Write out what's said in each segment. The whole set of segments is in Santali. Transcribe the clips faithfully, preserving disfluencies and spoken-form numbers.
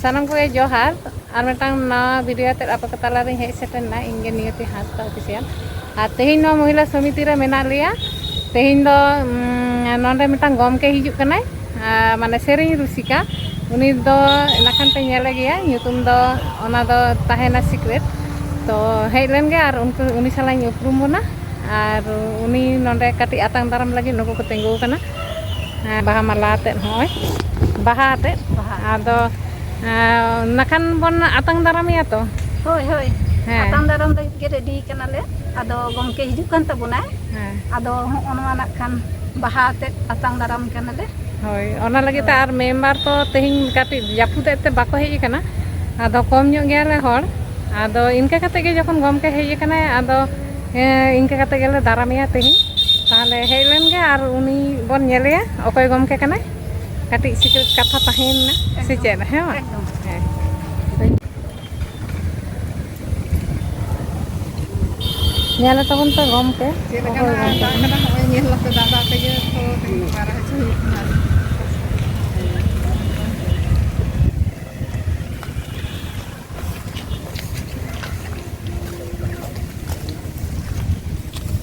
ᱥᱟᱱᱟᱢ ᱠᱚᱜᱮ ᱡᱚᱦᱟᱨ᱾ ᱟᱨ ᱢᱤᱫᱴᱟᱝ ᱱᱟᱣᱟ ᱵᱷᱤᱰᱤᱭᱳ ᱟᱛᱮᱫ ᱟᱯᱮ ᱠᱚ ᱛᱟᱞᱟᱨᱤᱧ ᱦᱮᱡ ᱥᱮᱴᱮᱨ ᱮᱱᱟ᱾ ᱤᱧ ᱜᱮ ᱱᱤᱭᱚᱛᱤ ᱦᱟᱸᱥᱫᱟ ᱚᱯᱷᱤᱥᱤᱭᱟᱞ᱾ ᱟᱨ ᱛᱮᱦᱮᱧ ᱱᱚᱣᱟ ᱢᱚᱦᱤᱞᱟ ᱥᱚᱢᱤᱛᱤ ᱨᱮ ᱢᱮᱱᱟᱜ ᱞᱮᱭᱟ᱾ ᱛᱮᱦᱮᱧ ᱫᱚ, ᱩᱢ, ᱱᱚᱰᱮ ᱢᱤᱫᱴᱟᱝ ᱜᱚᱢᱠᱮ ᱦᱤᱡᱩᱜ ᱠᱟᱱᱟᱭ, ᱟᱨ ᱢᱟᱱᱮ ᱥᱮᱨᱮᱧ ᱨᱩᱥᱤᱠᱟ᱾ ᱩᱱᱤ ᱫᱚ ᱱᱟᱠᱷᱟᱱ ᱯᱮ ᱧᱮᱞᱮ ᱜᱮᱭᱟ, ᱧᱩᱛᱩᱢ ᱫᱚ ᱚᱱᱟ ᱫᱚ ᱛᱟᱦᱮᱱᱟ ᱥᱤᱠᱨᱮᱴ᱾ ᱛᱚ ᱦᱮᱡ ᱞᱮᱱ ᱜᱮ ᱟᱨ ᱩᱱᱠᱩ, ᱩᱱᱤ ᱥᱟᱞᱟᱜ ᱤᱧ ᱩᱯᱨᱩᱢ ᱵᱚᱱᱟ᱾ ᱟᱨ ᱩᱱᱤ ᱱᱚᱰᱮ ᱠᱟᱹᱴᱤᱡ ᱟᱛᱟᱝ ᱫᱟᱨᱟᱢ ᱞᱟᱹᱜᱤᱫ ᱱᱩᱠᱩ ᱠᱚ ᱛᱤᱸᱜᱩ ᱟᱠᱟᱱᱟ᱾ ᱦᱮᱸ, ᱵᱟᱦᱟ ᱢᱟᱞᱟ ᱟᱛᱮᱫ, ᱱᱚᱜᱼᱚᱭ ᱵᱟᱦᱟ ᱟᱛᱮᱫ᱾ ᱵᱟᱦᱟ᱾ ᱟᱫᱚ, ᱮᱸ, ᱱᱟᱠᱷᱟᱱ ᱵᱚᱱ ᱟᱛᱟᱝ ᱫᱟᱨᱟᱢᱮᱭᱟ ᱛᱚ? ᱦᱳᱭ, ᱦᱳᱭ᱾ ᱦᱮᱸ᱾ ᱟᱛᱟᱝ ᱫᱟᱨᱟᱢ ᱞᱟᱹᱜᱤᱫ ᱜᱮ ᱨᱮᱰᱤ ᱠᱟᱱᱟᱞᱮ᱾ ᱟᱫᱚ ᱜᱚᱢᱠᱮ ᱦᱤᱡᱩᱜ ᱠᱟᱱ ᱛᱟᱵᱚᱱᱟᱭ᱾ ᱦᱮᱸ᱾ ᱟᱫᱚ ᱦᱚᱸᱜᱼᱚ ᱱᱚᱣᱟ ᱱᱟᱜ ᱠᱷᱟᱱ ᱵᱟᱦᱟ ᱟᱛᱮᱫ ᱟᱛᱟᱝ ᱫᱟᱨᱟᱢ ᱠᱟᱱᱟᱞᱮ᱾ ᱦᱳᱭ, ᱚᱱᱟ ᱞᱟᱹᱜᱤᱫ ᱛᱮ ᱦᱳᱭ᱾ ᱟᱨ ᱢᱮᱢᱵᱟᱨ ᱛᱚ ᱛᱮᱦᱮᱧ ᱠᱟᱹᱴᱤᱡ ᱡᱟᱹᱯᱩᱫ ᱮᱫ ᱛᱮ ᱵᱟᱠᱚ ᱦᱮᱡ ᱟᱠᱟᱱᱟ᱾ ᱟᱫᱚ ᱠᱚᱢ ᱧᱚᱜ ᱜᱮᱭᱟᱞᱮ ᱦᱚᱲ᱾ ᱟᱫᱚ ᱤᱱᱠᱟᱹ ᱠᱟᱛᱮ ᱜᱮ ᱡᱚᱠᱷᱚᱱ ᱜᱚᱢᱠᱮ ᱦᱮᱡ ᱟᱠᱟᱱᱟᱭ, ᱟᱫᱚ, ᱦᱮᱸ, ᱤᱱᱠᱟᱹ ᱠᱟᱛᱮ ᱜᱮᱞᱮ ᱫᱟᱨᱟᱢᱮᱭᱟ ᱛᱮᱦᱮᱧ᱾ ᱛᱟᱦᱚᱞᱮ ᱦᱮᱡ ᱞᱮᱱ ᱜᱮ ᱟᱨ ᱩᱱᱤ ᱵᱚᱱ ᱧᱮᱞᱮᱭᱟ ᱚᱠᱚᱭ ᱜᱚᱢᱠᱮ ᱠᱟᱱᱟᱭ᱾ ᱠᱟᱹᱴᱤᱡ ᱥᱤᱠᱨᱮᱴ ᱠᱟᱛᱷᱟ ᱛᱟᱦᱮᱸᱭᱮᱱᱟ ᱥᱮ ᱮᱠᱫᱚᱢ, ᱪᱮᱫ? ᱦᱮᱸ ᱵᱟᱝ? ᱮᱠᱫᱚᱢ᱾ ᱦᱮᱸ᱾ ᱧᱮᱞᱮ ᱛᱟᱵᱚᱱ ᱯᱮ ᱜᱚᱢᱠᱮ᱾ ᱪᱮᱫ ᱞᱮᱠᱟᱱᱟᱜ ᱚᱠᱚᱭ ᱜᱚᱢᱠᱮ ᱫᱟᱜ ᱠᱟᱱᱟᱭ? ᱠᱟᱱᱟ, ᱦᱚᱸᱜᱼᱚᱭ ᱧᱮᱞ ᱟᱯᱮ, ᱫᱟᱜ ᱫᱟᱜ ᱛᱮᱜᱮ ᱛᱚ ᱛᱮᱦᱮᱧ ᱯᱟᱭᱨᱟ ᱦᱚᱪᱚ ᱦᱩᱭᱩᱜ ᱠᱟᱱᱟ᱾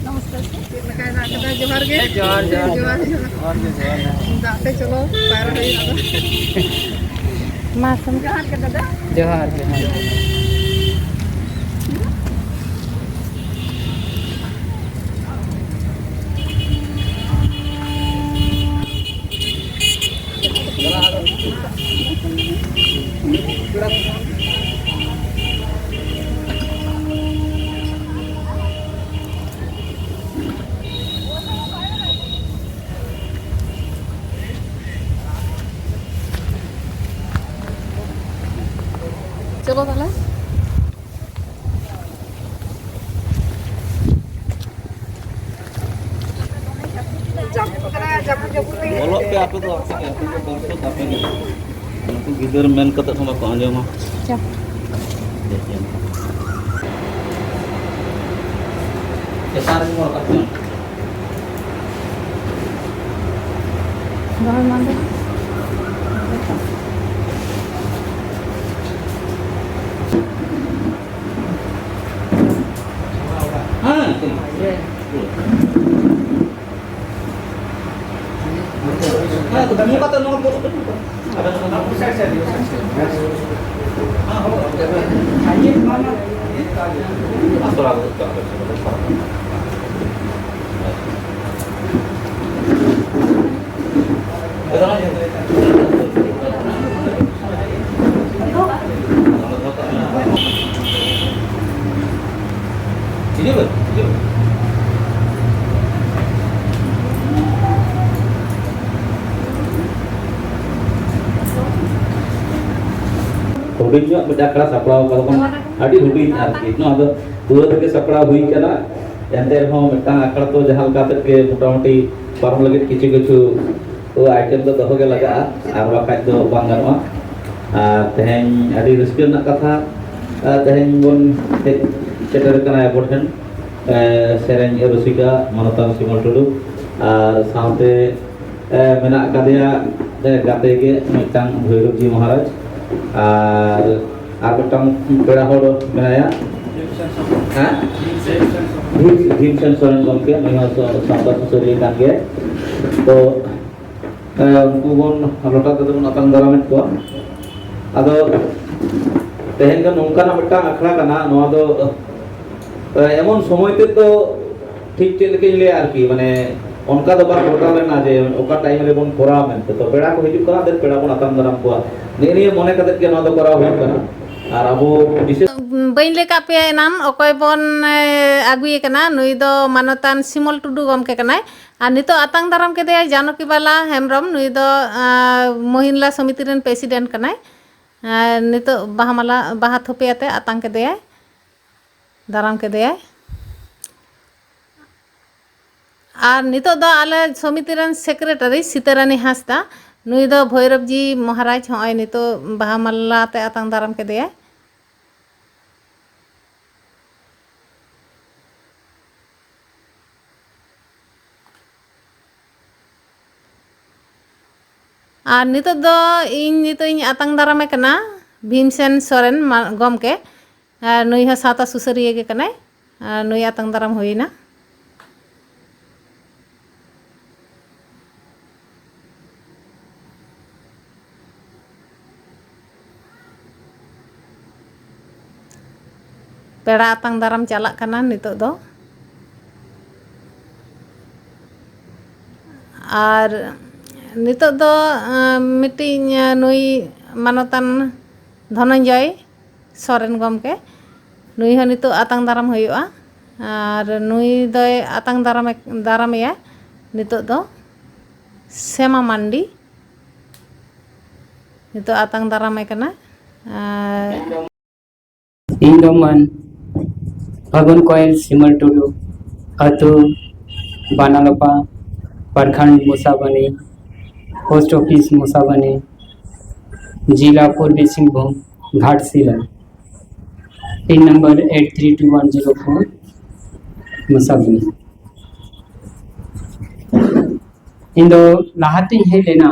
ᱱᱚᱢᱚᱥᱠᱟᱨ ᱥᱮ᱾ ᱪᱮᱫ ᱞᱮᱠᱟᱭ ᱫᱟᱜ ᱠᱮᱫᱟ? ᱡᱚᱦᱟᱨ ᱜᱮ᱾ ᱦᱮᱸ, ᱡᱚᱦᱟᱨ, ᱡᱚᱦᱟᱨ, ᱡᱚᱦᱟᱨ᱾ ᱡᱚᱦᱟᱨ ᱜᱮ, ᱡᱚᱦᱟᱨ ᱜᱮ᱾ ᱫᱟᱜ ᱛᱮ ᱪᱚᱞᱚ, ᱯᱟᱭᱨᱟ ᱦᱩᱭᱩᱜᱼᱟ ᱟᱫᱚ᱾ ᱢᱟ ᱥᱮ᱾ ᱡᱚᱦᱟᱨ ᱜᱮ ᱫᱟᱫᱟ᱾ ᱡᱚᱦᱟᱨ, ᱡᱚᱦᱟᱨ᱾ ᱪᱚᱞᱚ ᱛᱟᱦᱞᱮ᱾ ᱚᱞᱚᱜ ᱯᱮ ᱟᱯᱮ ᱫᱚ, ᱟᱯᱮ ᱫᱚ ᱫᱚᱨᱥᱚᱠ ᱟᱯᱮ ᱜᱮ᱾ ᱩᱱᱠᱩ ᱜᱤᱫᱟᱹᱨ ᱢᱮᱱ ᱠᱟᱛᱮ ᱦᱚᱸ ᱵᱟᱠᱚ ᱟᱸᱡᱚᱢᱟ᱾ ᱟᱪᱪᱷᱟ᱾ ᱪᱮᱛᱟᱱ ᱨᱮᱜᱮ ᱵᱚᱱ ᱨᱟᱠᱟᱵ ᱠᱟᱱᱟ᱾ ᱫᱚᱦᱚᱭ ᱢᱟᱱᱫᱮ᱾ ᱦᱩᱰᱤᱧ ᱧᱚᱜ ᱢᱤᱫᱴᱟᱝ ᱟᱠᱷᱲᱟ ᱥᱟᱯᱲᱟᱣ ᱠᱟᱫᱟ ᱵᱚᱱ, ᱟᱹᱰᱤ ᱦᱩᱰᱤᱧ ᱟᱨᱠᱤ᱾ ᱱᱚᱣᱟ ᱫᱚ ᱯᱩᱨᱟᱹ ᱛᱮᱜᱮ ᱥᱟᱯᱲᱟᱣ ᱦᱩᱭ ᱠᱟᱱᱟ᱾ ᱮᱱᱛᱮ ᱨᱮᱦᱚᱸ ᱢᱤᱫᱴᱟᱝ ᱟᱠᱷᱲᱟ ᱛᱚ ᱡᱟᱦᱟᱸ ᱞᱮᱠᱟ ᱠᱟᱛᱮᱫ ᱜᱮ ᱢᱚᱴᱟᱢᱩᱴᱤ ᱯᱟᱨᱚᱢ ᱞᱟᱹᱜᱤᱫ ᱠᱤᱪᱷᱩ ᱠᱤᱪᱷᱩ ᱟᱭᱴᱮᱢ ᱫᱚ ᱫᱚᱦᱚ ᱜᱮ ᱞᱟᱜᱟᱜᱼᱟ, ᱟᱨ ᱵᱟᱠᱷᱟᱡ ᱫᱚ ᱵᱟᱝ ᱜᱟᱱᱚᱜᱼᱟ᱾ ᱟᱨ ᱛᱮᱦᱮᱧ ᱟᱹᱰᱤ ᱨᱟᱹᱥᱠᱟᱹ ᱨᱮᱱᱟᱜ ᱠᱟᱛᱷᱟ, ᱟᱨ ᱛᱮᱦᱮᱧ ᱵᱚᱱ ᱦᱮᱡ ᱥᱮᱴᱮᱨ ᱠᱟᱱᱟ ᱟᱵᱚ ᱴᱷᱮᱱ, ᱮ, ᱥᱮᱨᱮᱧ ᱨᱩᱥᱤᱠᱟ ᱢᱟᱱᱚᱛᱟᱱ ᱥᱤᱢᱚᱞ ᱴᱩᱰᱩ, ᱟᱨ ᱥᱟᱶᱛᱮ, ᱮ, ᱢᱮᱱᱟᱜ ᱟᱠᱟᱫᱮᱭᱟ, ᱮ, ᱜᱟᱛᱮ ᱜᱮ ᱢᱤᱫᱴᱟᱝ ᱵᱷᱳᱭᱨᱚᱵᱽ ᱡᱤ ᱢᱚᱦᱟᱨᱟᱡᱽ, ᱟᱨ ᱟᱨ ᱢᱤᱫᱴᱟᱝ ᱯᱮᱲᱟ ᱦᱚᱲ ᱢᱮᱱᱟᱭᱟ, ᱦᱮᱸ? ᱵᱷᱤᱢ, ᱵᱷᱤᱢᱥᱮᱱ ᱥᱚᱨᱮᱱ ᱜᱚᱢᱠᱮ, ᱱᱩᱭ ᱦᱚᱸ ᱥᱟ-, ᱥᱟᱶᱛᱟ ᱥᱩᱥᱟᱹᱨᱤᱭᱟᱹ ᱠᱟᱱ ᱜᱮᱭᱟᱭ᱾ ᱛᱚ, ᱮ, ᱩᱱᱠᱩ ᱵᱚᱱ ᱞᱚᱴᱟ ᱛᱮᱫᱚ ᱵᱚᱱ ᱟᱛᱟᱝ ᱫᱟᱨᱟᱢᱮᱫ ᱠᱚᱣᱟ᱾ ᱟᱫᱚ ᱛᱮᱦᱮᱧ ᱫᱚ ᱱᱚᱝᱠᱟᱱᱟᱜ ᱢᱤᱫᱴᱟᱝ ᱟᱠᱷᱲᱟ ᱠᱟᱱᱟ, ᱱᱚᱣᱟ ᱫᱚ, ᱮ, ᱮᱢᱚᱱ ᱥᱚᱢᱚᱭ ᱛᱮᱫ ᱫᱚ ᱴᱷᱤᱠ ᱪᱮᱫ ᱞᱮᱠᱟᱧ ᱞᱟᱹᱭᱟ ᱟᱨᱠᱤ, ᱢᱟᱱᱮ ᱚᱱᱠᱟ ᱫᱚ ᱵᱟᱝ ᱜᱚᱴᱟ ᱞᱮᱱᱟ ᱡᱮ ᱚᱠᱟ ᱴᱟᱭᱤᱢ ᱨᱮᱵᱚᱱ ᱠᱚᱨᱟᱣᱟ ᱢᱮᱱᱛᱮ᱾ ᱛᱚ ᱯᱮᱲᱟ ᱠᱚ ᱦᱤᱡᱩᱜ ᱠᱟᱱᱟ, ᱫᱮᱱ ᱯᱮᱲᱟ ᱵᱚᱱ ᱟᱛᱟᱝ ᱫᱟᱨᱟᱢ ᱠᱚᱣᱟ, ᱱᱮᱜᱼᱮ ᱱᱤᱭᱟᱹ ᱢᱚᱱᱮ ᱠᱟᱛᱮᱫ ᱜᱮ ᱱᱚᱣᱟ ᱫᱚ ᱠᱚᱨᱟᱣ ᱦᱩᱭᱩᱜ ᱠᱟᱱᱟ᱾ ᱟᱨ ᱟᱵᱚ ᱵᱤᱥᱮᱥ ᱵᱟᱹᱧ ᱞᱟᱹᱭ ᱠᱟᱜ ᱯᱮᱭᱟ ᱮᱱᱟᱱ ᱚᱠᱚᱭ ᱵᱚᱱ, ᱮ, ᱟᱹᱜᱩᱭᱮ ᱠᱟᱱᱟ᱾ ᱱᱩᱭ ᱫᱚ ᱢᱟᱱᱚᱛᱟᱱ ᱥᱤᱢᱚᱞ ᱴᱩᱰᱩ ᱜᱚᱢᱠᱮ ᱠᱟᱱᱟᱭ᱾ ᱟᱨ ᱱᱤᱛᱚᱜ ᱟᱛᱟᱝ ᱫᱟᱨᱟᱢ ᱠᱮᱫᱮᱭᱟᱭ ᱡᱟᱱᱚᱠᱤ ᱵᱟᱞᱟ ᱦᱮᱢᱵᱨᱚᱢ, ᱱᱩᱭ ᱫᱚ, ᱟ, ᱢᱚᱦᱤᱞᱟ ᱥᱚᱢᱤᱛᱤ ᱨᱮᱱ ᱯᱨᱮᱥᱤᱰᱮᱱᱴ ᱠᱟᱱᱟᱭ᱾ ᱟᱨ ᱱᱤᱛᱚᱜ ᱵᱟᱦᱟ ᱢᱟᱞᱟ, ᱵᱟᱦᱟ ᱛᱷᱚᱯᱮ ᱟᱛᱮ ᱟᱛᱟᱝ ᱠᱮᱫᱮᱭᱟᱭ, ᱫᱟᱨᱟᱢ ᱠᱮᱫᱮᱭᱟᱭ᱾ ᱟᱨ ᱱᱤᱛᱚᱜ ᱫᱚ ᱟᱞᱮ ᱥᱚᱢᱤᱛᱤ ᱨᱮᱱ ᱥᱮᱠᱨᱮᱴᱟᱨᱤ ᱥᱤᱛᱟᱹᱨᱟᱱᱤ ᱦᱟᱸᱥᱫᱟ, ᱱᱩᱭ ᱫᱚ ᱵᱷᱳᱭᱨᱚᱵᱽ ᱡᱤ ᱢᱚᱦᱟᱨᱟᱡᱽ ᱦᱚᱸᱜᱼᱚᱭ ᱱᱤᱛᱚᱜ ᱵᱟᱦᱟ ᱢᱟᱞᱟ ᱛᱮ ᱟᱛᱟᱝ ᱫᱟᱨᱟᱢ ᱠᱮᱫᱮᱭᱟᱭ᱾ ᱟᱨ ᱱᱤᱛᱚᱜ ᱫᱚ ᱤᱧ ᱱᱤᱛᱚᱜ ᱤᱧ ᱟᱛᱟᱝ ᱫᱟᱨᱟᱢᱮ ᱠᱟᱱᱟ ᱵᱷᱤᱢᱥᱮᱱ ᱥᱚᱨᱮᱱ ᱢᱟ-, ᱜᱚᱢᱠᱮ᱾ ᱟᱨ ᱱᱩᱭ ᱦᱚᱸ ᱥᱟᱶᱛᱟ ᱥᱩᱥᱟᱹᱨᱤᱭᱟᱹ ᱜᱮ ᱠᱟᱱᱟᱭ᱾ ᱟᱨ ᱱᱩᱭ ᱟᱛᱟᱝ ᱫᱟᱨᱟᱢ ᱦᱩᱭᱮᱱᱟ᱾ ᱯᱮᱲᱟ ᱟᱛᱟᱝ ᱫᱟᱨᱟᱢ ᱪᱟᱞᱟᱜ ᱠᱟᱱᱟ ᱱᱤᱛᱚᱜ ᱫᱚ᱾ ᱟᱨ ᱱᱤᱛᱚᱜ ᱫᱚ ᱟᱸ, ᱢᱤᱫᱴᱤᱡ ᱟᱸ, ᱱᱩᱭ ᱢᱟᱱᱚᱛᱟᱱ ᱫᱷᱚᱱᱚᱱᱡᱚᱭ ᱥᱚᱨᱮᱱ ᱜᱚᱢᱠᱮ, ᱱᱩᱭ ᱦᱚᱸ ᱱᱤᱛᱚᱜ ᱟᱛᱟᱝ ᱫᱟᱨᱟᱢ ᱦᱩᱭᱩᱜᱼᱟ᱾ ᱟᱨ ᱱᱩᱭ ᱫᱚᱭ ᱟᱛᱟᱝ ᱫᱟᱨᱟᱢᱮ ᱫᱟᱨᱟᱢᱮᱭᱟ ᱱᱤᱛᱚᱜ ᱫᱚ ᱥᱮᱢᱟ ᱢᱟᱱᱰᱤ ᱱᱤᱛᱚᱜ ᱟᱛᱟᱝ ᱫᱟᱨᱟᱢᱮ ᱠᱟᱱᱟ᱾ ᱟᱨ ᱤᱧ ᱫᱚ ᱢᱟᱹᱱ ᱯᱷᱟᱹᱜᱩᱱ ᱠᱚᱭᱮᱞ ᱥᱤᱢᱟᱹᱞ ᱴᱩᱰᱩ, ᱟᱹᱛᱩ ᱵᱟᱱᱟᱞᱚᱯᱟ, ᱯᱨᱚᱠᱷᱚᱸᱰ ᱢᱩᱥᱟᱵᱟᱱᱤ, ᱯᱳᱥᱴ ᱚᱯᱷᱤᱥ ᱢᱩᱥᱟᱵᱟᱱᱤ, ᱡᱮᱞᱟ Purbi Singhbhum, Ghatshila. Pin number eight three two one zero four Musabani. ᱤᱧ ᱫᱚ ᱞᱟᱦᱟᱛᱤᱧ ᱦᱮᱡ ᱞᱮᱱᱟ,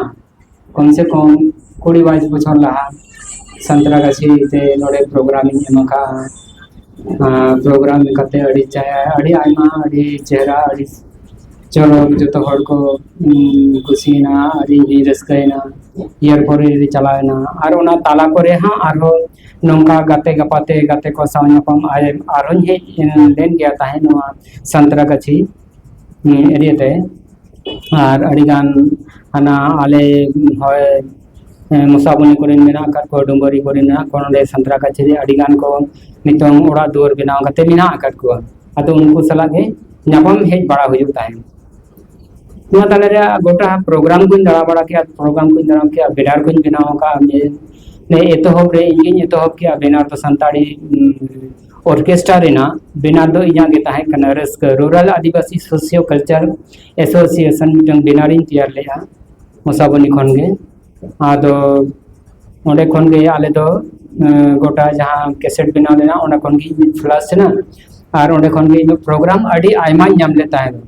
ᱠᱚᱢ ᱥᱮ ᱠᱚᱢ ᱠᱩᱲᱤ ᱵᱟᱭᱤᱥ ᱵᱚᱪᱷᱚᱨ ᱞᱟᱦᱟ ᱥᱟᱱᱛᱨᱟᱜᱟᱪᱷᱤ ᱛᱮ ᱱᱚᱰᱮ ᱯᱨᱳᱜᱨᱟᱢ ᱤᱧ ᱮᱢ ᱟᱠᱟᱫᱼᱟ᱾ ᱟᱨ ᱯᱨᱳᱜᱨᱟᱢ ᱠᱟᱛᱮ ᱟᱹᱰᱤ ᱪᱮ- ᱟᱹᱰᱤ ᱟᱭᱢᱟ, ᱟᱹᱰᱤ ᱪᱮᱦᱨᱟ, ᱟᱹᱰᱤ ᱪᱚᱨᱚᱠ, ᱡᱚᱛᱚ ᱦᱚᱲ ᱠᱚ, ᱩᱢ, ᱠᱩᱥᱤᱭᱮᱱᱟ, ᱟᱨ ᱤᱧ ᱦᱚᱸᱧ ᱨᱟᱹᱥᱠᱟᱹᱭᱮᱱᱟ᱾ ᱤᱭᱟᱨ ᱯᱚᱨᱮ ᱨᱮ ᱪᱟᱞᱟᱣᱮᱱᱟ, ᱟᱨ ᱚᱱᱟ ᱛᱟᱞᱟ ᱠᱚᱨᱮ ᱦᱚᱸ ᱟᱨᱦᱚᱸ ᱱᱚᱝᱠᱟ ᱜᱟᱛᱮ ᱜᱟᱯᱟᱛᱮ ᱜᱟᱛᱮ ᱠᱚ ᱥᱟᱶ ᱧᱟᱯᱟᱢ ᱟᱨ ᱟᱨᱦᱚᱸᱧ ᱦᱮᱡ ᱞᱮᱱ ᱜᱮᱭᱟ ᱛᱟᱦᱮᱸᱫ ᱱᱚᱣᱟ ᱥᱟᱱᱛᱨᱟᱜᱟᱪᱷᱤ, ᱩᱢ, ᱮᱨᱤᱭᱟ ᱛᱮ᱾ ᱟᱨ ᱟᱹᱰᱤᱜᱟᱱ ᱦᱟᱱᱟ ᱟᱞᱮ ᱦᱚᱭ, ᱮ, ᱢᱚᱥᱟᱵᱚᱱᱤ ᱠᱚᱨᱮᱱ ᱢᱮᱱᱟᱜ ᱟᱠᱟᱫ ᱠᱚᱣᱟ, ᱰᱩᱢᱵᱟᱹᱨᱤ ᱠᱚᱨᱮᱱ ᱢᱮᱱᱟᱜ ᱠᱚᱣᱟ, ᱱᱚᱰᱮ ᱥᱟᱱᱛᱨᱟᱜᱟᱪᱷᱤ ᱨᱮ ᱟᱹᱰᱤᱜᱟᱱ ᱠᱚ ᱱᱤᱛᱚᱝ ᱚᱲᱟᱜ ᱫᱩᱣᱟᱹᱨ ᱵᱮᱱᱟᱣ ᱠᱟᱛᱮ ᱢᱮᱱᱟᱜ ᱟᱠᱟᱫ ᱠᱚᱣᱟ᱾ ᱟᱫᱚ ᱩᱱᱠᱩ ᱥᱟᱞᱟᱜ ᱜᱮ ᱧᱟᱯᱟᱢ ᱦᱮᱡ ᱵᱟᱲᱟ ᱦᱩᱭᱩᱜ ᱛᱟᱦᱮᱸᱫ᱾ ᱱᱚᱣᱟ ᱛᱟᱞᱟ ᱨᱮ ᱜᱚᱴᱟ ᱯᱨᱳᱜᱨᱟᱢ ᱠᱚᱧ ᱫᱟᱬᱟ ᱵᱟᱲᱟ ᱠᱮᱜᱼᱟ, ᱯᱨᱳᱜᱨᱟᱢ ᱠᱚᱧ ᱵᱮᱱᱟᱣ ᱠᱮᱜᱼᱟ, ᱵᱮᱱᱟᱨ ᱠᱚᱧ ᱵᱮᱱᱟᱣ ᱟᱠᱟᱫᱼᱟ᱾ ᱢᱮ-, ᱢᱮ-, ᱮᱛᱚᱦᱚᱵ ᱨᱮ ᱤᱧ ᱜᱤᱧ ᱮᱛᱚᱦᱚᱵ ᱠᱮᱜᱼᱟ ᱵᱮᱱᱟᱨ ᱫᱚ, ᱥᱟᱱᱛᱟᱲᱤ, ᱩᱢ, ᱚᱨᱠᱮᱥᱴᱨᱟ ᱨᱮᱱᱟᱜ ᱵᱮᱱᱟᱨ ᱫᱚ ᱤᱧᱟᱹᱜ ᱜᱮ ᱛᱟᱦᱮᱸ ᱠᱟᱱᱟ᱾ ᱨᱟᱹᱥᱠᱟᱹ ᱨᱩᱨᱟᱞ ᱟᱹᱫᱤᱵᱟᱹᱥᱤ ᱥᱳᱥᱤᱭᱳ ᱠᱟᱞᱪᱟᱨ ᱮᱥᱳᱥᱤᱭᱮᱥᱚᱱ ᱢᱤᱫᱴᱟᱝ ᱵᱮᱱᱟᱨ ᱤᱧ ᱛᱮᱭᱟᱨ ᱞᱮᱜᱼᱟ ᱢᱚᱥᱟᱵᱚᱱᱤ ᱠᱷᱚᱱ ᱜᱮ᱾ ᱟᱫᱚ ᱚᱸᱰᱮ ᱠᱷᱚᱱ ᱜᱮ ᱟᱞᱮ ᱫᱚ, ᱮᱸ, ᱜᱚᱴᱟ ᱡᱟᱦᱟᱸ ᱠᱮᱥᱮᱴ ᱵᱮᱱᱟᱣ ᱞᱮᱱᱟ, ᱚᱸᱰᱮ ᱠᱷᱚᱱ ᱜᱮ ᱤᱧ ᱯᱷᱞᱟᱥ ᱮᱱᱟ᱾ ᱟᱨ ᱚᱸᱰᱮ ᱠᱷᱚᱱ ᱜᱮ ᱤᱧ ᱫᱚ ᱯᱨᱳᱜᱨᱟᱢ ᱟᱹᱰᱤ ᱟᱭᱢᱟᱧ ᱧᱟᱢ ᱞᱮᱫ ᱛᱟᱦᱮᱸᱫ᱾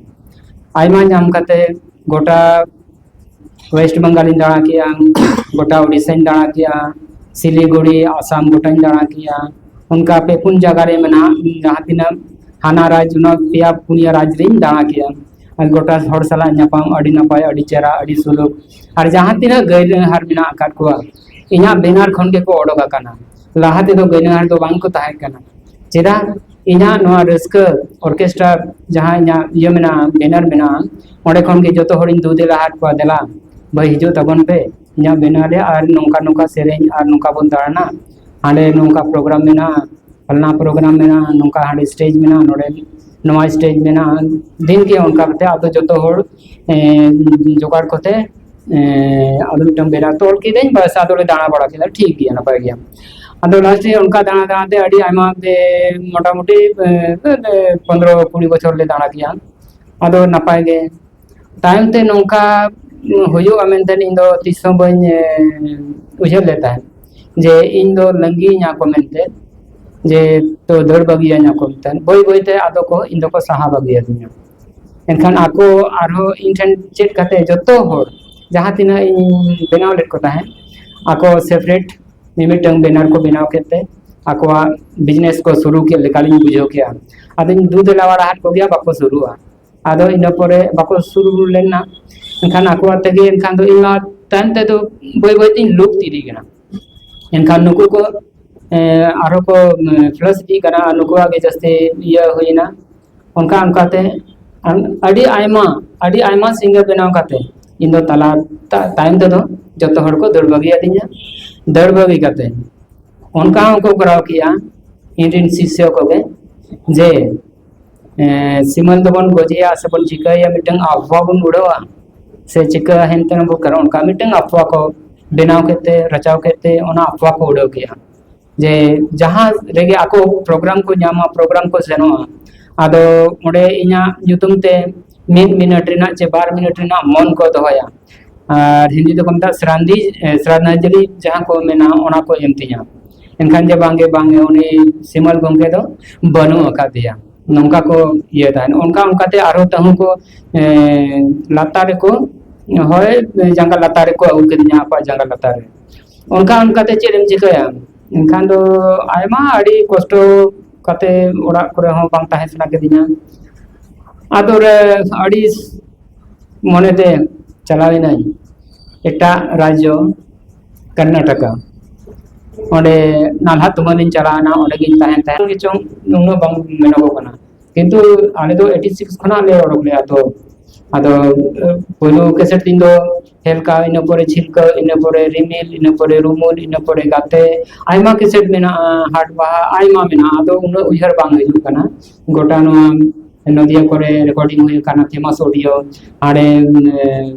ᱟᱭᱢᱟ ᱧᱟᱢ ᱠᱟᱛᱮ ᱜᱚᱴᱟ ᱳᱭᱮᱥᱴ ᱵᱮᱝᱜᱟᱞᱤᱧ ᱫᱟᱬᱟ ᱠᱮᱜᱼᱟ, ᱜᱚᱴᱟ ᱳᱰᱤᱥᱟᱧ ᱫᱟᱬᱟ ᱠᱮᱜᱼᱟ, ᱥᱤᱞᱤᱜᱩᱲᱤ, ᱟᱥᱟᱢ ᱜᱚᱴᱟᱧ ᱫᱟᱬᱟ ᱠᱮᱜᱼᱟ᱾ ᱚᱱᱠᱟ ᱯᱮ ᱯᱩᱱ ᱡᱟᱭᱜᱟ ᱨᱮ ᱢᱮᱱᱟᱜ ᱡᱟᱦᱟᱸ ᱛᱤᱱᱟᱹᱜ ᱦᱟᱱᱟ ᱨᱟᱡᱽ, ᱚᱱᱟ ᱯᱮᱭᱟ ᱯᱩᱱᱭᱟᱹ ᱨᱟᱡᱽ ᱨᱤᱧ ᱫᱟᱬᱟ ᱠᱮᱜᱼᱟ᱾ ᱟᱨ ᱜᱚᱴᱟ ᱦᱚᱲ ᱥᱟᱞᱟᱜ ᱧᱟᱯᱟᱢ, ᱟᱹᱰᱤ ᱱᱟᱯᱟᱭ, ᱟᱹᱰᱤ ᱪᱮᱦᱨᱟ, ᱟᱹᱰᱤ ᱥᱩᱞᱩᱠ᱾ ᱟᱨ ᱡᱟᱦᱟᱸ ᱛᱤᱱᱟᱹᱜ ᱜᱟᱹᱭ ᱰᱟᱹᱝᱦᱟᱨ ᱢᱮᱱᱟᱜ ᱟᱠᱟᱫ ᱠᱚᱣᱟ, ᱤᱧᱟᱹᱜ ᱵᱮᱱᱟᱨ ᱠᱷᱚᱱ ᱜᱮᱠᱚ ᱚᱰᱚᱠ ᱟᱠᱟᱱᱟ᱾ ᱞᱟᱦᱟ ᱛᱮᱫᱚ ᱜᱟᱹᱭ ᱰᱟᱹᱝᱦᱟᱨ ᱫᱚ ᱵᱟᱝ ᱠᱚ ᱛᱟᱦᱮᱸ ᱠᱟᱱᱟ᱾ ᱪᱮᱫᱟᱜ? ᱤᱧᱟᱹᱜ ᱱᱚᱣᱟ ᱨᱟᱹᱥᱠᱟᱹ ᱚᱨᱠᱮᱥᱴᱨᱟ ᱡᱟᱦᱟᱸ ᱤᱧᱟᱹᱜ ᱤᱭᱟᱹ ᱢᱮᱱᱟᱜᱼᱟ, ᱵᱮᱱᱟᱨ ᱢᱮᱱᱟᱜᱼᱟ, ᱚᱸᱰᱮ ᱠᱷᱚᱱ ᱜᱮ ᱡᱚᱛᱚ ᱦᱚᱲᱤᱧ ᱫᱩ ᱫᱮᱞᱟ ᱟᱫ ᱠᱚᱣᱟ, "ᱫᱮᱞᱟ ᱵᱷᱟᱹᱭ, ᱦᱤᱡᱩᱜ ᱛᱟᱵᱚᱱ ᱯᱮ, ᱤᱧᱟᱹᱜ ᱵᱮᱱᱟᱨ ᱨᱮ ᱟᱨ ᱱᱚᱝᱠᱟ ᱱᱚᱝᱠᱟ ᱥᱮᱨᱮᱧ ᱟᱨ ᱱᱚᱝᱠᱟ ᱵᱚᱱ ᱫᱟᱬᱟᱱᱟ, ᱦᱟᱸᱰᱮ ᱱᱚᱝᱠᱟ ᱯᱨᱳᱜᱨᱟᱢ ᱢᱮᱱᱟᱜᱼᱟ, ᱯᱷᱟᱞᱱᱟ ᱯᱨᱳᱜᱨᱟᱢ ᱢᱮᱱᱟᱜᱼᱟ, ᱱᱚᱝᱠᱟ ᱦᱟᱸᱰᱮ ᱥᱴᱮᱡᱽ ᱢᱮᱱᱟᱜᱼᱟ, ᱱᱚᱰᱮ ᱱᱚᱣᱟ ᱥᱴᱮᱡᱽ ᱢᱮᱱᱟᱜᱼᱟ", ᱫᱤᱱ ᱜᱮ ᱚᱱᱠᱟ ᱠᱟᱛᱮ ᱟᱫᱚ ᱡᱚᱛᱚ ᱦᱚᱲ ᱮᱸ, ᱡᱚᱜᱟᱲ ᱠᱚᱛᱮ, ᱮᱸ, ᱟᱫᱚ ᱢᱤᱫᱴᱟᱝ ᱵᱮᱱᱟᱨ ᱛᱚᱞ ᱠᱤᱫᱟᱹᱧ, ᱵᱟᱥ, ᱟᱫᱚ ᱞᱮ ᱫᱟᱬᱟ ᱵᱟᱲᱟ ᱠᱮᱫᱟ, ᱴᱷᱤᱠ ᱜᱮᱭᱟ, ᱱᱟᱯᱟᱭ ᱜᱮᱭᱟ᱾ ᱟᱫᱚ ᱞᱟᱥᱴ ᱨᱮ ᱚᱱᱠᱟ ᱫᱟᱬᱟ ᱫᱟᱬᱟ ᱛᱮ ᱟᱹᱰᱤ ᱟᱭᱢᱟ ᱛᱮ, ᱢᱚᱴᱟᱢᱩᱴᱤ, ᱮᱸ, ᱯᱚᱱᱫᱽᱨᱚ ᱠᱩᱲᱤ ᱵᱚᱪᱷᱚᱨ ᱞᱮ ᱫᱟᱬᱟ ᱠᱮᱜᱼᱟ᱾ ᱟᱫᱚ ᱱᱟᱯᱟᱭ ᱜᱮ᱾ ᱛᱟᱭᱚᱢ ᱛᱮ ᱱᱚᱝᱠᱟ ᱦᱩᱭᱩᱜᱼᱟ ᱢᱮᱱᱛᱮ ᱤᱧ ᱫᱚ ᱛᱤᱥ ᱦᱚᱸ ᱵᱟᱹᱧ, ᱮᱸ, ᱩᱭᱦᱟᱹᱨ ᱞᱮᱫ ᱛᱟᱦᱮᱸᱫ ᱡᱮ ᱤᱧ ᱫᱚ ᱞᱟᱸᱜᱤᱧᱟ ᱠᱚ ᱢᱮᱱᱛᱮ, ᱡᱮ ᱛᱚ ᱫᱟᱹᱲ ᱵᱟᱹᱜᱤᱭᱟᱹᱧᱟ ᱠᱚ ᱢᱮᱱᱛᱮ᱾ ᱵᱟᱹᱭ ᱵᱟᱹᱭ ᱛᱮ ᱟᱫᱚ ᱠᱚ, ᱤᱧ ᱫᱚᱠᱚ ᱥᱟᱦᱟ ᱵᱟᱹᱜᱤᱭᱟᱫᱤᱧᱟ᱾ ᱮᱱᱠᱷᱟᱱ ᱟᱠᱚ ᱟᱨᱦᱚᱸ ᱤᱧ ᱴᱷᱮᱱ ᱪᱮᱫ ᱠᱟᱛᱮ ᱡᱚᱛᱚ ᱦᱚᱲ ᱡᱟᱦᱟᱸ ᱛᱤᱱᱟᱹᱜ ᱤᱧ ᱵᱮᱱᱟᱣ ᱞᱮᱫ ᱠᱚ ᱛᱟᱦᱮᱸᱫ, ᱟᱠᱚ ᱥᱮᱯᱟᱨᱮᱴ ᱢᱤᱢᱤᱫᱴᱟᱝ ᱵᱮᱱᱟᱨ ᱠᱚ ᱵᱮᱱᱟᱣ ᱠᱮᱫ ᱛᱮ ᱟᱠᱚᱣᱟᱜ ᱵᱤᱡᱽᱱᱮᱥ ᱠᱚ ᱥᱩᱨᱩ ᱠᱮᱫ ᱞᱮᱠᱟᱞᱤᱧ ᱵᱩᱡᱷᱟᱹᱣ ᱠᱮᱜᱼᱟ᱾ ᱟᱫᱚᱧ ᱫᱩ ᱫᱮᱞᱟ ᱵᱟᱲᱟ ᱟᱫ ᱠᱚᱜᱮᱭᱟ, ᱵᱟᱠᱚ ᱥᱩᱨᱩᱜᱼᱟ᱾ ᱟᱫᱚ ᱤᱱᱟᱹ ᱯᱚᱨᱮ ᱵᱟᱠᱚ ᱥᱩᱨᱩ ᱞᱮᱱᱟ᱾ ᱮᱱᱠᱷᱟᱱ ᱟᱠᱚᱣᱟᱜ ᱛᱮᱜᱮ ᱮᱱᱠᱷᱟᱱ ᱫᱚ ᱤᱧ ᱢᱟ ᱛᱟᱭᱚᱢ ᱛᱮᱫᱚ ᱵᱟᱹᱭ ᱵᱟᱹᱭ ᱛᱤᱧ ᱞᱩᱯᱛ ᱤᱫᱤᱜ ᱠᱟᱱᱟ᱾ ᱮᱱᱠᱷᱟᱱ ᱱᱩᱠᱩ ᱠᱚ, ᱮᱸ, ᱟᱨᱦᱚᱸ ᱠᱚ, ᱩᱸ, ᱯᱞᱟᱥ ᱤᱫᱤᱜ ᱠᱟᱱᱟ, ᱟᱨ ᱱᱩᱠᱩᱣᱟᱜ ᱜᱮ ᱡᱟᱹᱥᱛᱤ ᱤᱭᱟᱹ ᱦᱩᱭᱮᱱᱟ᱾ ᱚᱱᱠᱟ ᱚᱱᱠᱟᱛᱮ ᱟᱢ-, ᱟᱹᱰᱤ ᱟᱭᱢᱟ, ᱟᱹᱰᱤ ᱟᱭᱢᱟ ᱥᱤᱝᱜᱟᱨ ᱵᱮᱱᱟᱣ ᱠᱟᱛᱮ ᱤᱧ ᱫᱚ ᱛᱟᱞᱟ, ᱛᱟ-, ᱛᱟᱭᱚᱢ ᱛᱮᱫᱚ ᱡᱚᱛᱚ ᱦᱚᱲ ᱠᱚ ᱫᱟᱹᱲ ᱵᱟᱹᱜᱤᱭᱟᱫᱤᱧᱟ᱾ ᱫᱟᱹᱲ ᱵᱟᱹᱜᱤ ᱠᱟᱛᱮ ᱚᱱᱠᱟ ᱦᱚᱸᱠᱚ ᱠᱚᱨᱟᱣ ᱠᱮᱜᱼᱟ ᱤᱧ ᱨᱮᱱ ᱥᱤᱥᱭᱚ ᱠᱚᱜᱮ, ᱡᱮ, ᱮᱸ, ᱥᱤᱢᱟᱹᱞ ᱫᱚᱵᱚᱱ ᱜᱚᱡᱮᱭᱟ ᱥᱮᱵᱚᱱ ᱪᱤᱠᱟᱹᱭᱮᱭᱟ, ᱢᱤᱫᱴᱟᱝ ᱟᱯᱷᱣᱟ ᱵᱚᱱ ᱩᱰᱟᱹᱣᱟ ᱥᱮ ᱪᱤᱠᱟᱹ ᱦᱮᱱᱛᱮ ᱵᱚᱱ ᱠᱟᱨᱚᱱ, ᱚᱱᱠᱟ ᱢᱤᱫᱴᱟᱝ ᱟᱯᱷᱣᱟ ᱠᱚ ᱵᱮᱱᱟᱣ ᱠᱮᱫ ᱛᱮ, ᱨᱟᱪᱟᱣ ᱠᱮᱫ ᱛᱮ, ᱚᱱᱟ ᱟᱯᱷᱣᱟ ᱠᱚ ᱩᱰᱟᱹᱣ ᱠᱮᱜᱼᱟ᱾ ᱡᱮ ᱡᱟᱦᱟᱸ ᱨᱮᱜᱮ ᱟᱠᱚ ᱯᱨᱳᱜᱨᱟᱢ ᱠᱚ ᱧᱟᱢᱟ, ᱯᱨᱳᱜᱨᱟᱢ ᱠᱚ ᱥᱮᱱᱚᱜᱼᱟ, ᱟᱫᱚ ᱚᱸᱰᱮ ᱤᱧᱟᱹᱜ ᱧᱩᱛᱩᱢ ᱛᱮ ᱢᱤᱫ ᱢᱤᱱᱤᱴ ᱨᱮᱱᱟᱜ ᱪᱮ ᱵᱟᱨ ᱢᱤᱱᱤᱴ ᱨᱮᱱᱟᱜ ᱢᱚᱱ ᱠᱚ ᱫᱚᱦᱚᱭᱟ᱾ ᱟᱨ ᱦᱤᱱᱫᱤ ᱛᱮᱠᱚ ᱢᱮᱛᱟᱜᱼᱟ ᱥᱨᱟᱫᱷᱟᱧᱡᱚᱞᱤ, ᱮ, ᱥᱨᱟᱫᱷᱟᱧᱡᱚᱞᱤ ᱡᱟᱦᱟᱸ ᱠᱚ ᱢᱮᱱᱟ, ᱚᱱᱟ ᱠᱚ ᱮᱢ ᱛᱤᱧᱟ᱾ ᱮᱱᱠᱷᱟᱱ ᱡᱮ ᱵᱟᱝᱜᱮ, ᱵᱟᱝᱜᱮ, ᱩᱱᱤ ᱥᱤᱢᱟᱹᱞ ᱜᱚᱢᱠᱮ ᱫᱚ ᱵᱟᱹᱱᱩᱜ ᱟᱠᱟᱫᱮᱭᱟ, ᱱᱚᱝᱠᱟ ᱠᱚ ᱤᱭᱟᱹ ᱛᱟᱦᱮᱱ᱾ ᱚᱱᱠᱟ ᱚᱱᱠᱟᱛᱮ ᱟᱨᱦᱚᱸ ᱛᱟᱹᱦᱩ ᱠᱚ, ᱮ, ᱞᱟᱛᱟᱨ ᱨᱮᱠᱚ, ᱦᱳᱭ, ᱡᱟᱸᱜᱟ ᱞᱟᱛᱟᱨ ᱨᱮᱠᱚ ᱟᱹᱜᱩ ᱠᱤᱫᱤᱧᱟ, ᱟᱠᱚᱣᱟᱜ ᱡᱟᱸᱜᱟ ᱞᱟᱛᱟᱨ ᱨᱮ᱾ ᱚᱱᱠᱟ ᱚᱱᱠᱟᱛᱮ ᱪᱮᱫ ᱮᱢ ᱪᱤᱠᱟᱹᱭᱟ? ᱮᱱᱠᱷᱟᱱ ᱫᱚ ᱟᱭᱢᱟ ᱟᱹᱰᱤ ᱠᱚᱥᱴᱚ ᱠᱟᱛᱮ ᱚᱲᱟᱜ ᱠᱚᱨᱮ ᱦᱚᱸ ᱵᱟᱝ ᱛᱟᱦᱮᱸ ᱥᱟᱱᱟ ᱠᱤᱫᱤᱧᱟ᱾ ᱟᱫᱚ ᱨᱮ ᱟᱹᱰᱤ ᱢᱚᱱᱮᱛᱮ ᱪᱟᱞᱟᱣ ᱮᱱᱟᱹᱧ ᱮᱴᱟᱜ ᱨᱟᱡᱽᱡᱚ, ᱠᱚᱨᱱᱟᱴᱚᱠᱟ᱾ ᱚᱸᱰᱮ ᱱᱟᱞᱦᱟ ᱛᱩᱢᱟᱹᱞ ᱤᱧ ᱪᱟᱞᱟᱣᱱᱟ, ᱚᱸᱰᱮ ᱜᱤᱧ ᱛᱟᱦᱮᱱ ᱛᱟᱦᱮᱸᱫ᱾ ᱪᱚᱝ ᱩᱱᱟᱹᱜ ᱵᱟᱝ ᱢᱮᱱᱚᱜᱚᱜ ᱠᱟᱱᱟ, ᱠᱤᱱᱛᱩ ᱟᱞᱮ ᱫᱚ ᱮᱭᱤᱴᱤ ᱥᱤᱠᱥ ᱠᱷᱚᱱᱟᱜ ᱞᱮ ᱚᱰᱚᱠ ᱞᱮᱜᱼᱟ᱾ ᱛᱚ ᱟᱫᱚ ᱯᱳᱭᱞᱳ ᱠᱮᱥᱮᱴ ᱫᱤᱱ ᱫᱚ ᱦᱮᱞᱠᱟ, ᱤᱱᱟᱹ ᱯᱚᱨᱮ ᱪᱷᱤᱞᱠᱟᱹ, ᱤᱱᱟᱹ ᱯᱚᱨᱮ ᱨᱤᱢᱤᱞ, ᱤᱱᱟᱹ ᱯᱚᱨᱮ ᱨᱩᱢᱩᱞ, ᱤᱱᱟᱹ ᱯᱚᱨᱮ ᱜᱟᱛᱮ, ᱟᱭᱢᱟ ᱠᱮᱥᱮᱴ ᱢᱮᱱᱟᱜᱼᱟ, ᱦᱟᱴ ᱵᱟᱦᱟ, ᱟᱭᱢᱟ ᱢᱮᱱᱟᱜᱼᱟ᱾ ᱟᱫᱚ ᱩᱱᱟᱹᱜ ᱩᱭᱦᱟᱹᱨ ᱵᱟᱝ ᱦᱤᱡᱩᱜ ᱠᱟᱱᱟ᱾ ᱜᱚᱴᱟ ᱱᱚᱣᱟ ᱱᱚᱫᱤᱭᱟ ᱠᱚᱨᱮ ᱨᱮᱠᱚᱨᱰᱤᱝ ᱦᱩᱭ ᱟᱠᱟᱱᱟ, ᱯᱷᱮᱢᱟᱥ ᱚᱰᱤᱭᱳ, ᱦᱟᱸᱰᱮ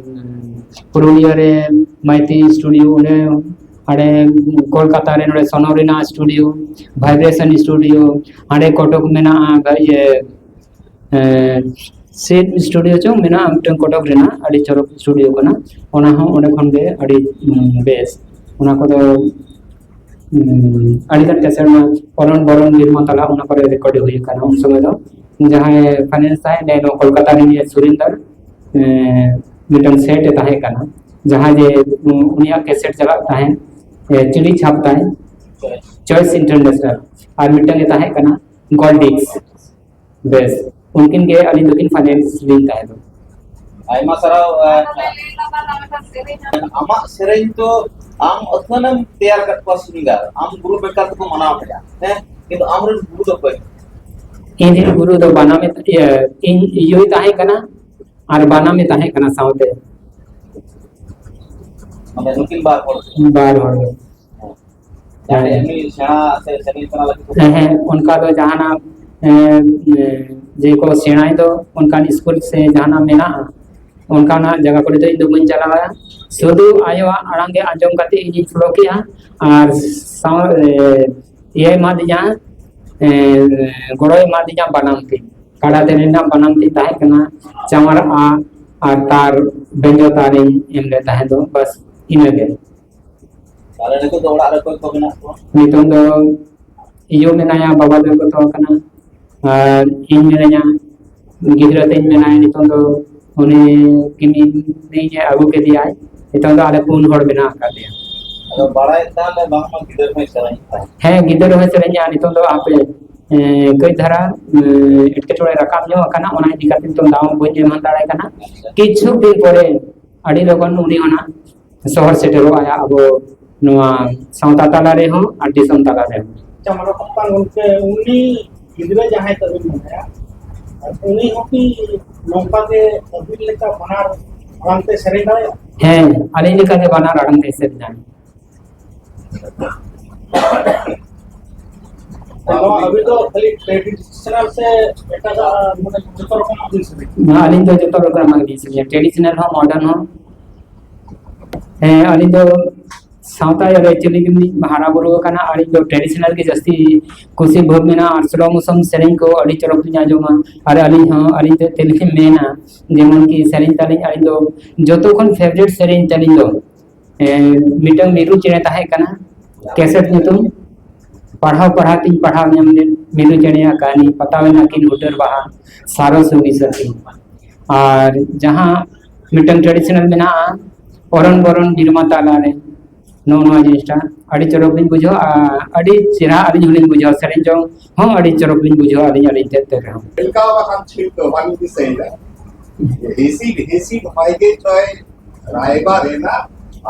ᱯᱩᱨᱩᱞᱤᱭᱟᱹ ᱨᱮ ᱢᱟᱭᱛᱤ ᱥᱴᱩᱰᱤᱭᱳ, ᱚᱸᱰᱮ ᱦᱟᱸᱰᱮ ᱠᱳᱞᱠᱟᱛᱟ ᱨᱮ ᱱᱚᱰᱮ ᱥᱚᱱᱚᱨᱤᱱᱟ ᱥᱴᱩᱰᱤᱭᱳ, ᱵᱷᱟᱭᱵᱨᱮᱥᱚᱱ ᱥᱴᱩᱰᱤᱭᱳ, ᱦᱟᱸᱰᱮ ᱠᱚᱴᱚᱠ ᱢᱮᱱᱟᱜᱼᱟ, ᱤᱭᱟᱹ, ᱮᱸ, ᱥᱮᱴ ᱥᱴᱩᱰᱤᱭᱳ ᱪᱚᱝ ᱢᱮᱱᱟᱜᱼᱟ ᱢᱤᱫᱴᱟᱝ ᱠᱚᱴᱚᱠ ᱨᱮᱱᱟᱜ, ᱟᱹᱰᱤ ᱪᱚᱨᱚᱠ ᱥᱴᱩᱰᱤᱭᱳ ᱠᱟᱱᱟ᱾ ᱚᱱᱟ ᱦᱚᱸ ᱚᱸᱰᱮ ᱠᱷᱚᱱ ᱜᱮ ᱟᱹᱰᱤ, ᱩᱸ, ᱵᱮᱥ᱾ ᱚᱱᱟ ᱠᱚᱫᱚ, ᱩᱸ, ᱟᱹᱰᱤ ᱜᱟᱱ ᱠᱮᱥᱮᱴ ᱢᱟ ᱚᱨᱚᱱ ᱵᱚᱨᱚᱱ ᱵᱤᱨᱢᱟ ᱛᱟᱞᱟ ᱚᱱᱟ ᱠᱚᱨᱮ ᱨᱮᱠᱚᱨᱰ ᱦᱩᱭ ᱟᱠᱟᱱᱟ ᱩᱱ ᱥᱚᱢᱚᱭ ᱫᱚ᱾ ᱡᱟᱦᱟᱸᱭ ᱯᱷᱟᱭᱱᱮᱱᱥ ᱛᱟᱦᱮᱸ ᱞᱮᱱ ᱠᱳᱞᱠᱟᱛᱟ ᱨᱤᱱᱤᱡ ᱥᱩᱨᱤᱱᱫᱟᱨ, ᱮᱸ, ᱢᱤᱫᱴᱟᱝ ᱥᱮᱴ ᱮ ᱛᱟᱦᱮᱸ ᱠᱟᱱᱟ, ᱡᱟᱦᱟᱸ ᱡᱮ, ᱩᱸ, ᱩᱱᱤᱭᱟᱜ ᱠᱮᱥᱮᱴ ᱪᱟᱞᱟᱜ ᱛᱟᱦᱮᱸᱫ, ᱮ, ᱪᱤᱲᱤ ᱪᱷᱟᱯ ᱛᱟᱭ, ᱪᱚᱭᱮᱥ ᱤᱱᱴᱟᱨᱱᱮᱥᱱᱟᱞ, ᱟᱨ ᱢᱤᱫᱴᱟᱝ ᱮ ᱛᱟᱦᱮᱸ ᱠᱟᱱᱟ ᱜᱳᱞᱰ ᱰᱤᱥᱠ᱾ ᱵᱮᱥ, ᱩᱱᱠᱤᱱ ᱜᱮ ᱟᱹᱞᱤᱧ ᱫᱚᱠᱤᱱ ᱯᱷᱟᱭᱱᱮᱱᱥ ᱞᱤᱧ ᱛᱟᱦᱮᱸ ᱫᱚ᱾ ᱟᱭᱢᱟ ᱥᱟᱨᱦᱟᱣ᱾ ᱟᱢᱟᱜ ᱥᱮᱨᱮᱧ ᱫᱚ ᱟᱢ ᱟᱹᱛᱷᱟᱹᱱᱮᱢ ᱛᱮᱭᱟᱨ ᱠᱟᱫ ᱠᱚᱣᱟ ᱥᱤᱝᱜᱟᱨ, ᱟᱢ ᱜᱩᱨᱩ ᱵᱮᱠᱟᱨ ᱛᱮᱠᱚ ᱢᱟᱱᱟᱣ ᱢᱮᱭᱟ, ᱦᱮᱸ, ᱠᱤᱱᱛᱩ ᱟᱢᱨᱮᱱ ᱜᱩᱨᱩ ᱫᱚ ᱚᱠᱚᱭ? ᱤᱧ ᱨᱮᱱ ᱜᱩᱨᱩ ᱫᱚ ᱵᱟᱱᱟᱢ, ᱤᱭᱟᱹ, ᱤᱧ ᱭᱩᱭ ᱛᱟᱦᱮᱸ ᱠᱟᱱᱟ ᱟᱨ ᱵᱟᱱᱟᱢᱮ ᱛᱟᱦᱮᱸ ᱠᱟᱱᱟ ᱥᱟᱶᱛᱮ᱾ ᱢᱟᱱᱮ ᱱᱩᱠᱤᱱ ᱵᱟᱨ ᱦᱚᱲ᱾ ᱵᱟᱨ ᱦᱚᱲ ᱜᱮ᱾ ᱛᱟᱦᱞᱮ ᱦᱮᱸ᱾ ᱮᱢᱱᱤ ᱥᱮᱬᱟ ᱥᱮ ᱥᱮᱨᱮᱧ ᱥᱮᱬᱟ ᱞᱟᱹᱜᱤᱫ ᱫᱚ ᱦᱮᱸ, ᱦᱮᱸ, ᱚᱱᱠᱟ ᱫᱚ ᱡᱟᱦᱟᱱᱟᱜ, ᱮᱸ, ᱮᱸ, ᱡᱮ ᱠᱚ ᱥᱮᱬᱟᱭ ᱫᱚ ᱚᱱᱠᱟᱱ ᱥᱠᱩᱞ ᱥᱮ ᱡᱟᱦᱟᱱᱟᱜ ᱢᱮᱱᱟᱜᱼᱟ, ᱚᱱᱠᱟᱱᱟᱜ ᱡᱟᱭᱜᱟ ᱠᱚᱨᱮ ᱫᱚ ᱤᱧ ᱫᱚ ᱵᱟᱹᱧ ᱪᱟᱞᱟᱣᱟ᱾ ᱥᱩᱫᱷᱩ ᱟᱭᱳᱣᱟᱜ ᱟᱲᱟᱝ ᱜᱮ ᱟᱸᱡᱚᱢ ᱠᱟᱛᱮ ᱤᱧᱤᱧ ᱯᱷᱚᱞᱳ ᱠᱮᱜᱼᱟ᱾ ᱟᱨ ᱥᱟᱶ, ᱮ, ᱤᱭᱟᱹ ᱮᱢᱟᱫᱤᱧᱟ, ᱮ, ᱜᱚᱲᱚᱭ ᱮᱢᱟᱫᱤᱧᱟ ᱵᱟᱱᱟᱢ ᱛᱤ᱾ ᱠᱟᱰᱟ ᱫᱮᱨᱮᱧ ᱨᱮᱱᱟᱜ ᱵᱟᱱᱟᱢ ᱛᱤ ᱛᱟᱦᱮᱸ ᱠᱟᱱᱟ, ᱪᱟᱣᱟᱨ ᱟᱜ ᱟᱨ ᱛᱟᱨ ᱵᱮᱸᱡᱚ ᱛᱟᱨᱤᱧ ᱮᱢ ᱞᱮᱫ ᱛᱟᱦᱮᱸ ᱫᱚ, ᱵᱟᱥ ᱤᱱᱟᱹᱜᱮ᱾ ᱛᱟᱦᱞᱮ ᱱᱤᱛᱚᱜ ᱫᱚ ᱚᱲᱟᱜ ᱨᱮ ᱚᱠᱚᱭ ᱠᱚ ᱢᱮᱱᱟᱜ ᱠᱚᱣᱟ? ᱱᱤᱛᱚᱜ ᱫᱚ ᱤᱭᱳ ᱢᱮᱱᱟᱭᱟ, ᱵᱟᱵᱟ ᱫᱚᱭ ᱜᱚᱛᱚ ᱟᱠᱟᱱᱟ, ᱟᱨ ᱤᱧ ᱢᱤᱱᱟᱹᱧᱟ᱾ ᱜᱤᱫᱽᱨᱟᱹ ᱛᱤᱧ ᱢᱮᱱᱟᱭᱟ ᱱᱤᱛᱚᱜ ᱫᱚ, ᱩᱱᱤ ᱠᱤᱢᱤᱱ ᱟᱹᱜᱩ ᱠᱮᱫᱮᱭᱟᱭ᱾ ᱱᱤᱛᱚᱜ ᱫᱚ ᱟᱞᱮ ᱯᱩᱱ ᱦᱚᱲ ᱢᱮᱱᱟᱜ ᱟᱠᱟᱫ ᱞᱮᱭᱟ᱾ ᱟᱫᱚ ᱵᱟᱲᱟᱭ ᱛᱟᱦᱞᱮ ᱵᱟᱝᱢᱟ ᱜᱤᱫᱟᱹᱨ ᱦᱚᱸᱭ ᱥᱮᱨᱮᱧ ᱛᱟᱦᱮᱸᱫ᱾ ᱦᱮᱸ, ᱜᱤᱫᱟᱹᱨ ᱦᱚᱸᱭ ᱥᱮᱨᱮᱧᱟ᱾ ᱱᱤᱛᱚᱜ ᱫᱚ ᱦᱟᱯᱮ, ᱮᱸ, ᱠᱟᱹᱡ ᱫᱷᱟᱨᱟ, ᱮᱸ, ᱮᱴᱠᱮᱴᱚᱬᱮ ᱨᱟᱠᱟᱵ ᱧᱚᱜ ᱟᱠᱟᱱᱟ, ᱚᱱᱟ ᱤᱫᱤ ᱠᱟᱛᱮ ᱱᱤᱛᱚᱜ ᱫᱟᱣ ᱵᱟᱹᱧ ᱮᱢ ᱦᱟᱛᱟᱲᱟᱭ ᱠᱟᱱᱟ᱾ ᱠᱤᱪᱷᱩ ᱫᱤᱱ ᱯᱚᱨᱮ ᱟᱹᱰᱤ ᱞᱚᱜᱚᱱ ᱩᱱᱤ ᱚᱱᱟ ᱥᱚᱦᱚᱨ ᱥᱮᱴᱮᱨᱚᱜᱼᱟᱭ ᱟᱵᱚ ᱱᱚᱣᱟ ᱥᱟᱶᱛᱟ ᱛᱟᱞᱟ ᱨᱮᱦᱚᱸ ᱟᱨ ᱫᱤᱥᱚᱢ ᱛᱟᱞᱟ ᱨᱮᱦᱚᱸ᱾ ᱟᱪᱪᱷᱟ, ᱢᱟᱱᱚᱛ ᱠᱚᱯᱟᱱ ᱜᱚᱢᱠᱮ, ᱩᱱᱤ ᱜᱤᱫᱽᱨᱟᱹ ᱡᱟᱦᱟᱸᱭ ᱛᱟᱵᱤᱱ ᱢᱮᱱᱟᱭᱟ, ᱩᱱᱤ ᱦᱚᱸ ᱠᱤ ᱱᱚᱝᱠᱟ ᱜᱮ ᱟᱹᱵᱤᱱ ᱞᱮᱠᱟ ᱵᱟᱱᱟᱨ ᱟᱲᱟᱝ ᱛᱮ ᱥᱮᱨᱮᱧ ᱫᱟᱲᱮᱭᱟᱜᱼᱟ? ᱦᱮᱸ, ᱟᱹᱞᱤᱧ ᱞᱮᱠᱟ ᱜᱮ ᱵᱟᱱᱟᱨ ᱟᱲᱟᱝ ᱛᱮ ᱥᱮᱨᱮᱧ ᱫᱟᱲᱮᱭᱟᱜᱼᱟ᱾ ᱱᱚᱣᱟ ᱟᱹᱵᱤᱱ ᱫᱚ ᱠᱷᱟᱹᱞᱤ traditional ᱥᱮ ᱮᱴᱟᱜᱟᱜ, ᱢᱟᱱᱮ, ᱡᱚᱛᱚ ᱨᱚᱠᱚᱢᱟᱜ ᱵᱤᱱ ᱥᱮᱨᱮᱧᱟ? ᱦᱮᱸ, ᱟᱹᱞᱤᱧ ᱫᱚ ᱡᱚᱛᱚ ᱨᱚᱠᱚᱢᱟᱜ ᱜᱮᱞᱤᱧ ᱥᱮᱨᱮᱧᱟ, traditional ᱦᱚᱸ, modern ᱦᱚᱸ᱾ ᱦᱮᱸ, ᱟᱹᱞᱤᱧ ᱫᱚ ᱥᱟᱶᱛᱟ ᱨᱮ actually ᱜᱮᱞᱤᱧ ᱦᱟᱨᱟ ᱵᱩᱨᱩ ᱟᱠᱟᱱᱟ᱾ ᱟᱹᱞᱤᱧ ᱫᱚ traditional ᱜᱮ ᱡᱟᱹᱥᱛᱤ ᱠᱩᱥᱤ ᱵᱷᱟᱵᱽ ᱢᱮᱱᱟᱜᱼᱟ ᱟᱨ slow motion ᱥᱮᱨᱮᱧ ᱠᱚ ᱟᱹᱰᱤ ᱪᱚᱨᱚᱠ ᱞᱤᱧ ᱟᱸᱡᱚᱢᱟ᱾ ᱟᱨ ᱟᱹᱞᱤᱧ ᱦᱚᱸ, ᱟᱹᱞᱤᱧ ᱫᱚ ᱪᱮᱫ ᱞᱮᱠᱟᱧ ᱢᱮᱱᱟ, ᱡᱮᱢᱚᱱ ᱠᱤ ᱥᱮᱨᱮᱧ ᱛᱟᱹᱞᱤᱧ, ᱟᱹᱞᱤᱧ ᱫᱚ ᱡᱚᱛᱚ ᱠᱷᱚᱱ favourite ᱥᱮᱨᱮᱧ ᱛᱟᱹᱞᱤᱧ ᱫᱚ, ᱮ, ᱢᱤᱫᱴᱟᱝ ᱢᱤᱨᱩ ᱪᱮᱬᱮ ᱛᱟᱦᱮᱸ ᱠᱟᱱᱟ, cassette ᱧᱩᱛᱩᱢ, ᱯᱟᱲᱦᱟᱣ ᱯᱟᱲᱦᱟᱣ ᱛᱤᱧ ᱯᱟᱲᱦᱟᱣ ᱧᱟᱢ ᱞᱮᱫ ᱢᱤᱨᱩ ᱪᱮᱬᱮᱭᱟᱜ ᱠᱟᱹᱦᱱᱤ, ᱯᱟᱛᱟᱣᱮᱱᱟ ᱠᱤᱱ ᱦᱩᱴᱟᱹᱨ ᱵᱟᱦᱟ, ᱥᱟᱨᱚ ᱥᱩᱱᱤ ᱥᱟᱹᱠᱤᱱ᱾ ᱟᱨ ᱡᱟᱦᱟᱸ ᱢᱤᱫᱴᱟᱝ traditional ᱢᱮᱱᱟᱜᱼᱟ, ᱚᱨᱚᱱ ᱵᱚᱨᱚᱱ ᱵᱤᱨᱢᱟ ᱛᱟᱞᱟᱨᱮ, ᱱᱚᱜᱼᱚ ᱱᱚᱣᱟ ᱡᱤᱱᱤᱥᱴᱟ ᱟᱹᱰᱤ ᱪᱚᱨᱚᱠ ᱞᱤᱧ ᱵᱩᱡᱷᱟᱹᱣᱟ, ᱟᱨ ᱟᱹᱰᱤ ᱪᱮᱦᱨᱟ ᱟᱹᱞᱤᱧ ᱦᱚᱸᱞᱤᱧ ᱵᱩᱡᱷᱟᱹᱣᱟ, ᱥᱮᱨᱮᱧ ᱡᱚᱝ ᱦᱚᱸ ᱟᱹᱰᱤ ᱪᱚᱨᱚᱠ ᱞᱤᱧ ᱵᱩᱡᱷᱟᱹᱣᱟ ᱟᱹᱞᱤᱧ, ᱟᱹᱞᱤᱧ ᱛᱮᱫ ᱛᱮ ᱨᱮᱦᱚᱸ᱾ ᱪᱮᱫ ᱞᱮᱠᱟ ᱵᱟᱠᱷᱟᱱ ᱪᱷᱤᱲᱠᱟᱹᱣ ᱵᱟᱝ ᱫᱤᱥᱟᱹᱭᱮᱫᱟ᱾ ᱦᱤᱥᱤᱫ ᱦᱤᱥᱤᱫ ᱦᱚᱭ ᱜᱮ ᱪᱚᱭ ᱨᱟᱭᱵᱟᱨ ᱮᱱᱟ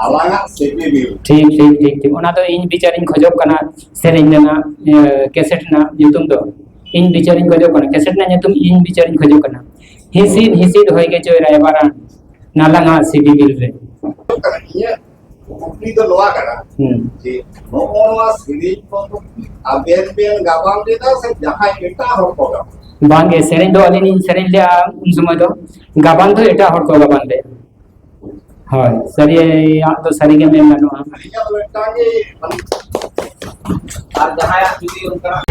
ᱟᱞᱟᱝᱟᱜ ᱥᱤᱯᱤᱵᱤᱞ᱾ ᱴᱷᱤᱠ, ᱴᱷᱤᱠ, ᱴᱷᱤᱠ, ᱴᱷᱤᱠ᱾ ᱚᱱᱟ ᱫᱚ ᱤᱧ ᱵᱤᱪᱟᱹᱨᱤᱧ ᱠᱷᱚᱡᱚᱜ ᱠᱟᱱᱟ, ᱥᱮᱨᱮᱧ ᱨᱮᱱᱟᱜ, ᱤᱭᱟᱹ, cassette ᱨᱮᱱᱟᱜ ᱧᱩᱛᱩᱢ ᱫᱚ ᱤᱧ ᱵᱤᱪᱟᱹᱨᱤᱧ ᱠᱷᱚᱡᱚᱜ ᱠᱟᱱᱟ, cassette ᱨᱮᱱᱟᱜ ᱧᱩᱛᱩᱢ ᱤᱧ ᱵᱤᱪᱟᱹᱨᱤᱧ ᱠᱷᱚᱡᱚᱜ ᱠᱟᱱᱟ᱾ ᱦᱤᱥᱤᱫ ᱦᱤᱥᱤᱫ ᱦᱚᱭ ᱜᱮ ᱪᱚᱭ ᱨᱟᱭᱵᱟᱨᱟᱱ ᱱᱟᱞᱟᱝᱟᱜ ᱥᱤᱯᱤᱵᱤᱞ ᱨᱮ᱾ ᱤᱧᱟᱹᱜ ᱠᱩᱠᱞᱤ ᱫᱚ ᱱᱚᱣᱟ ᱠᱟᱱᱟ ᱦᱩᱸ᱾ ᱡᱮ ᱱᱚᱜᱼᱚ ᱱᱚᱣᱟ ᱥᱮᱨᱮᱧ ᱠᱚ ᱟᱵᱮᱱ ᱵᱮᱱ ᱜᱟᱵᱟᱱ ᱞᱮᱫᱟ ᱥᱮ ᱡᱟᱦᱟᱸᱭ ᱮᱴᱟᱜ ᱦᱚᱲ ᱠᱚ ᱜᱟᱵᱟᱱ? ᱵᱟᱝᱜᱮ, ᱥᱮᱨᱮᱧ ᱫᱚ ᱟᱹᱞᱤᱧ ᱞᱤᱧ ᱥᱮᱨᱮᱧ ᱞᱮᱜᱼᱟ ᱩᱱ ᱥᱚᱢᱚᱭ ᱫᱚ, ᱜᱟᱵᱟᱱ ᱫᱚ ᱮᱴᱟᱜ ᱦᱚᱲ ᱠᱚ ᱜᱟᱵᱟᱱ ᱞᱮᱜᱼᱟ᱾ ᱦᱳᱭ, ᱥᱟᱹᱨᱤᱭᱟᱜ ᱫᱚ ᱥᱟᱹᱨᱤ ᱜᱮ ᱢᱮᱱ ᱜᱟᱱᱚᱜᱼᱟ᱾ ᱟᱹᱞᱤᱧᱟᱜ ᱫᱚ ᱢᱤᱫᱴᱟᱝ ᱜᱮ, ᱟᱨ ᱡᱟᱦᱟᱸᱭᱟᱜ ᱡᱩᱫᱤ ᱚᱱᱠᱟᱱᱟᱜ